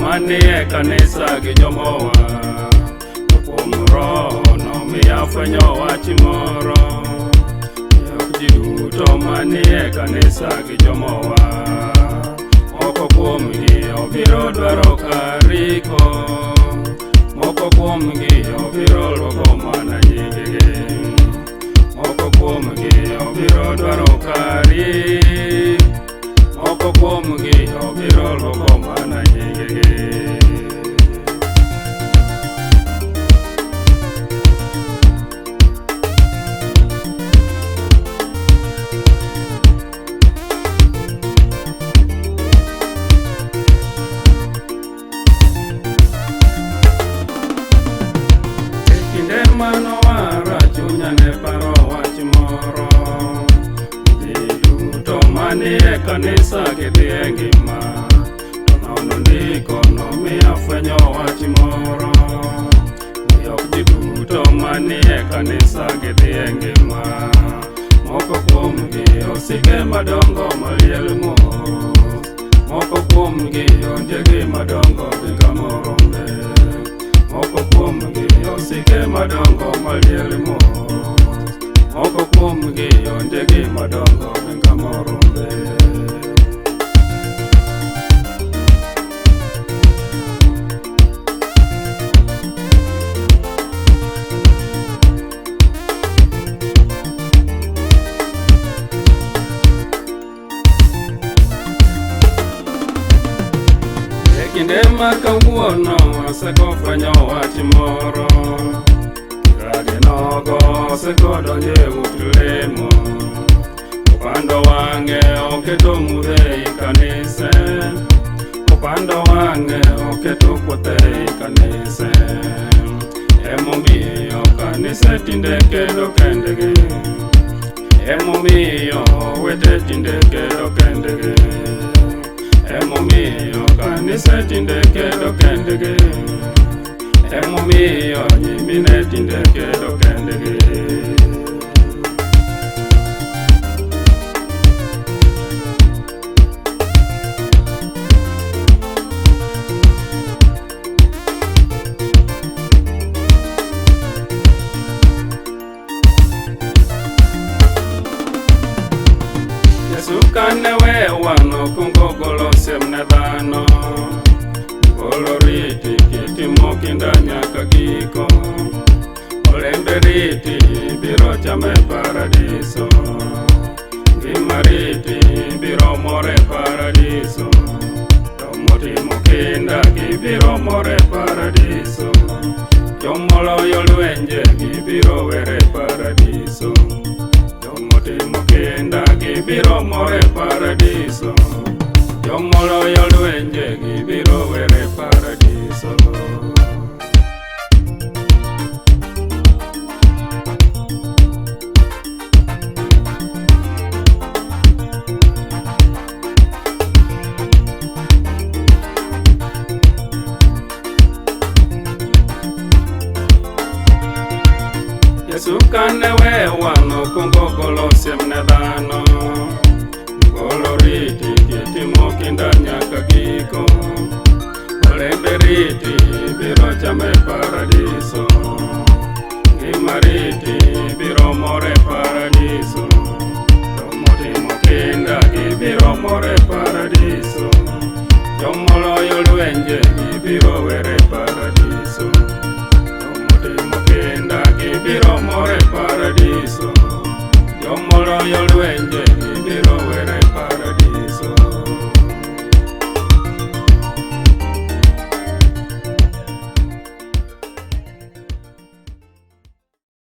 manie kanisa gi jomowa. To kuom Roho nomiya fwenyo wach moro. Ok ji duto manie kanisa gi jomowa. Moko kuomgi obiro dwaro kariko. Moko kuomgi obiro luoko mana nyingegi. Moko kuomgi obiro dwaro kari. Moko kuomgi obiro luoko mana nyingegi. Kinde manowara chunya ne paro wach moro. Ji duto manie kanisa gidhi e ngima. To nono ndiko nomiya fwenyo wach moro. Ni ok ji duto manie kanisa gidhi e ngima. Moko kuomgi osike madongo maliel mos. Moko kuomgi ondiegi madongo gi kamorombe. Moko kuomgi osike madongo maliel mos. Moko kuomgi ondiegi madongo gi kamorombe. E kinde ma kawuono asekofwenyo wach moro. Rage nogo osekodonjo e ut lemo. Opando wang'e oketo mudho ei kanise. Opando wang'e oketo kuoth ei kanise. Emomiyo kanise tinde kedo kendgi. Emomiyo owete tinde kedo kendgi. Emomiyo kanise tinde kedo kendgi. Emomiyo nyimine tinde kedo kendgi. Yesu kane wewa nokwongo golo siem ne dhano. Golo riti kitimo kinda nyaka giko. Olembe riti biro chame paradiso. Ngima riti biro more paradiso. Jomotimo kinda gibiro more paradiso. Jomoloyo lwenje gibiro were paradiso. Jomotimo kinda gibiro more paradiso. Jomoloyo lwenje gibiro were paradiso. Yesu kane wewa nokwongo golo siem ne dhano. Golo riti kitimo kinda nyaka giko. Olembe riti biro chame paradiso. Ngima riti biro more paradiso. Jomotimo kinda gibiro more paradiso. Jomoloyo lwenje gibiro were paradiso. Jomotimo kinda gibiro more paradiso.